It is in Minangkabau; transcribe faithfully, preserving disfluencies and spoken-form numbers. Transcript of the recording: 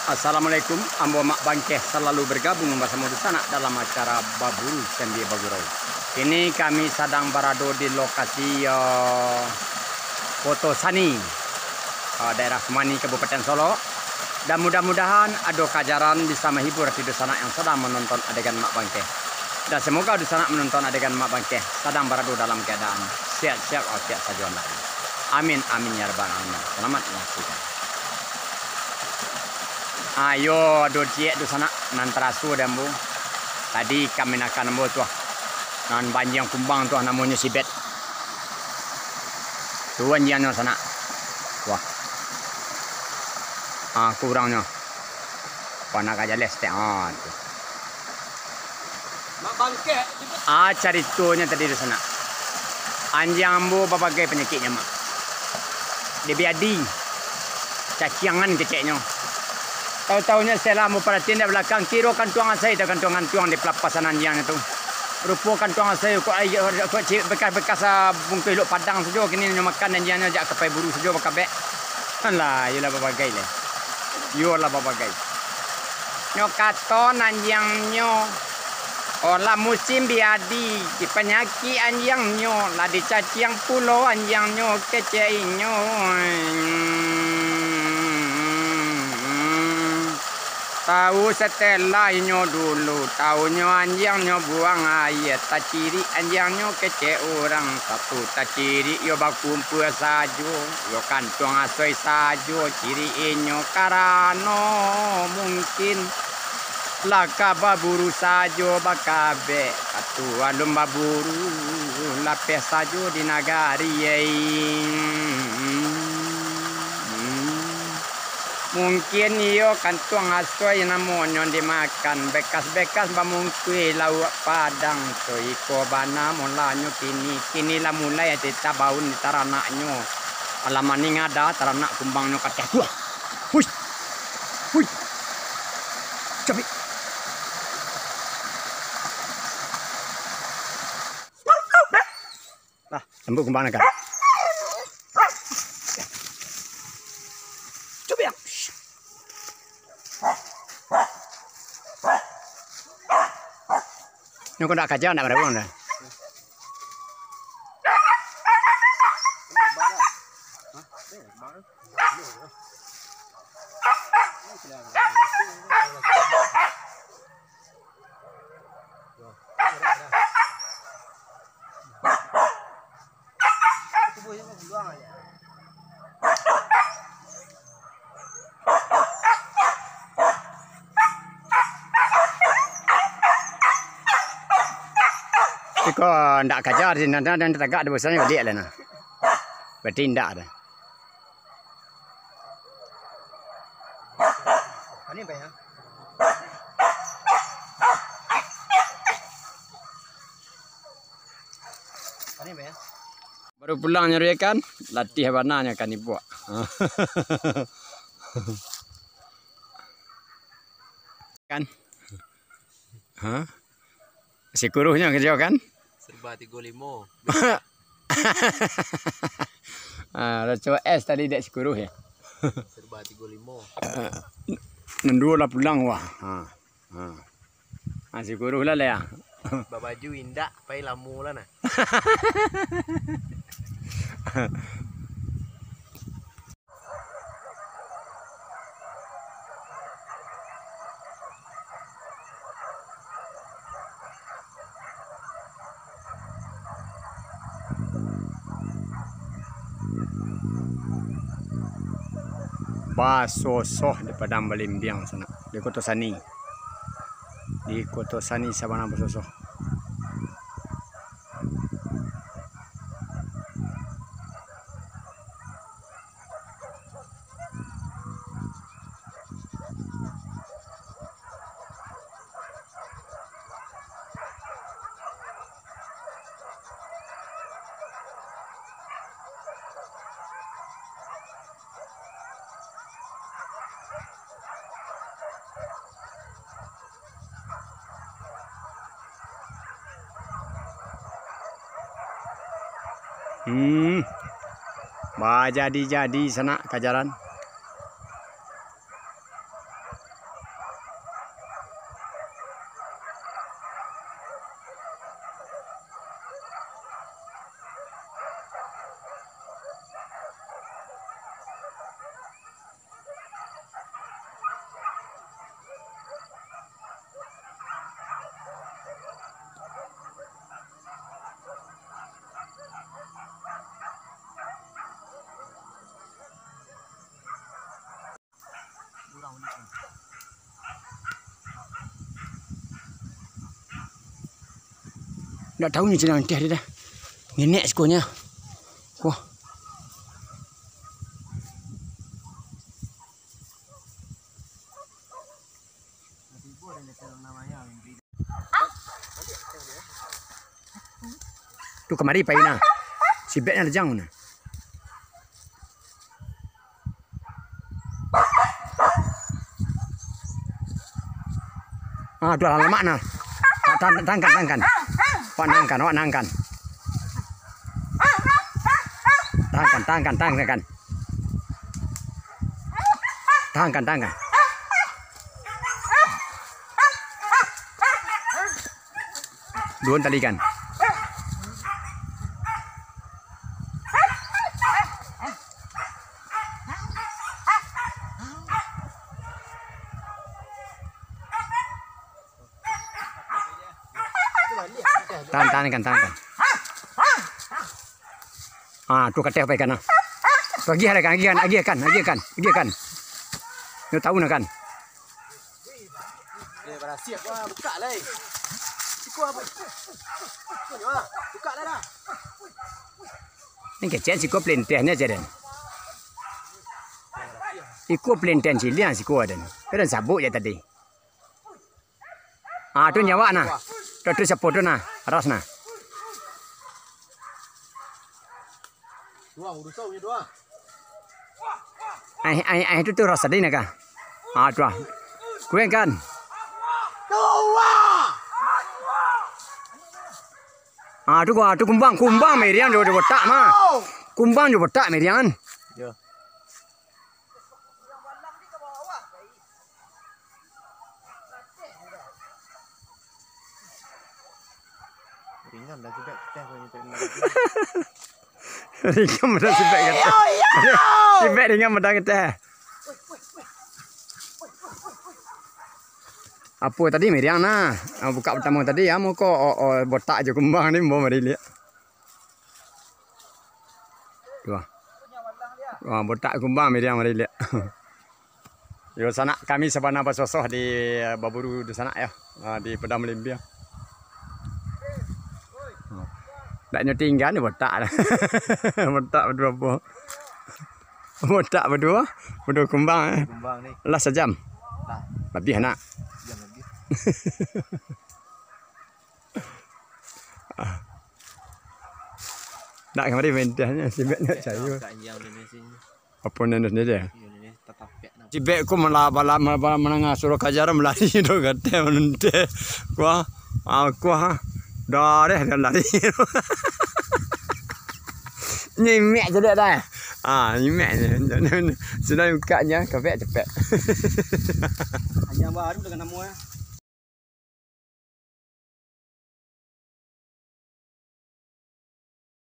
Assalamualaikum, ambo Mak Bangkeh salalu bergabung basamo dunsanak dalam acara Baburu Sambia Bagurau. Kini kami sadang barado di lokasi, eh, Koto Sani, eh, daerah Kumani, Kabupaten Solok. Dan mudah-mudahan ado kajaran bisa mahibur hati dunsanak yang sadang manonton adegan Mak Bangkeh. Dan semoga dunsanak manonton adegan Mak Bangkeh sadang barado dalam keadaan sehat-sehat walafiat sajo andaknyo. Amin, amin, ya rabbal alamin. Selamat menyaksikan. Ayo, ado ciek dunsanak nan taraso di ambo. Tadi kamanakan ambo tu ah, nan baanjiang kumbang tu ah, namonyo si Bet. Tu anjiangnyo sanak. Wah. Ah, kurangnyo. Wah, nak ka jaleh saketek. Ah, tu. Mak Bangkeh. Ah, caritonyo tadi tu sanak. Anjiang ambo babagai panyakiknyo, Mak. Dibiadi. Caciangan keceknyo. Tahu-tahunyo setelah ambo paratian dari balakang, kiro kantuang asai tagantuang-gantuang di palapasan anjiangnyo tu. Rupo kantuang asai kok, ai, kok ci-, bekas-bekas, ah, bungkuih lok padang sajo, kini nyo makan anjiangnyo jak ka pai buru sajo bakabek. Alah, iyolah babagai lai. Iyolah babagai. Nyo kato anjiangnyo, oh, lah musim biadi, di panyakik anjiangnyo, lah dicaciang pulo anjiangnyo kecek inyo. Tahu setelah inyo dulu, tahunyo anjiangnyo buang aia, tacirik anjiangnyo kecek urang, satu tacirik yo bakumpua sajo, yo kantuang asoi sajo cirik inyo, karano mungkin lah ka baburu sajo bakabek, satu alun baburu lapeh sajo di nagari, ei. Mungkin iyo kantuang asoi namonyo dimakan, bekas-bekas bamungkuih lauak padang. Soiko bana mulanyo kini, kini lah mulai tabaun di taranaknyo. Alah maning ada taranak kumbangnyo kateh. Wah! Hui! Hui! Capek! Lah, sambut kumbang nak. Cubiak. Nyo kau nak kaja nak maraung dah. Iko ndak kaja di sini, ndak, ndak tagak di bosanyo, diak lah nah. Berarti ndak dah. Ani bayang. Ani bayang. Baru pulang nyari ikan, latih bana nyo kan ibuak. Kan? Ha? Sikuruhnyo kerjo kan? Serba tigo limo. Ah, raco es tadi dek sikuruh ya. Serba tigo limo. Nan duo lah pulang wah. Ha. Ha. Ha, sikuruh lah lah ya. Babaju indak, pai lamo lah nah. Basosoh di Padang Balimbiang sanak, di Koto Sani. Di Koto Sani sabana basosoh. Hmm. Bajadi-jadi sanak kajaran. Tak tahu ni cina anteh dia dah. Ngenek siko nyo. Wah. Tu kamari pai nah. Sibek nah lejang nah. Ah, tu lah lamak nah. Ah, tang-, tangkan, tangkan. Awak nangkan, awak nangkan. Tangkan, tangkan, tangkan. Tangkan, tangkan. Duo talikan. Tahan, tahan kan, tahan kan. Ah, tu kateh apa ikan ah. Tu agiah lah kan, agiah kan, agiah kan, agiah kan, agiah kan. Nyo tahu nah kan. Eh, barasiak, wah, buka lah, eh. Siko apa? Siko ni, wah, buka lah dah. Ni kecek siko pelenteh ni aja den. Iko pelenteh ciliang siko den. Kalian sabuk je tadi. Ah, tu nyawa nah. Tu, tu siapa tu nah? Ras nah. Ai, ai, ai, tu, tu ras tadi nah kah? Ah, tu ah. Kueng kan? Ah, tu, ah, tu kumbang, kumbang meriang jo, jo botak mah. Kumbang jo botak meriang kan? Yo. Ringan dah sibek teh. Ringan dah sibek kateh. Sibek ringan dah kateh. Apo tadi meriang nah? Ah, buka pertamo tadi, ah, muko, oh, oh, botak jo kumbang ni, ambo mariliak. Tu ah. Wah, botak kumbang miriang mariliak. Yo, sanak kami sabana basosoh di, eh, baburu di sanak yo. Ah, di Padang Malimbing. Ndak nyo tingga ni botak. Botak baduo boh. Botak baduo, baduo kumbang, eh. Kumbang ni. Lah sajam. Lah. Labiah nak. Jam labiah. Ndak kamari main dah nyo, sibek ndak cayo. Kak Anjang Indonesia ni. Apo nan sendiri? Iyo, ni tatapek nah. Sibek ko malah bala, malah bala manangah suruah kajar, malari do kateh manenteh. Kuah, ah, kuah. Dareh dan lari. Nyimek je dah. Ah, nyimek je. Sudah buka je, kapek cepek. Anjang baru dengan nama, eh.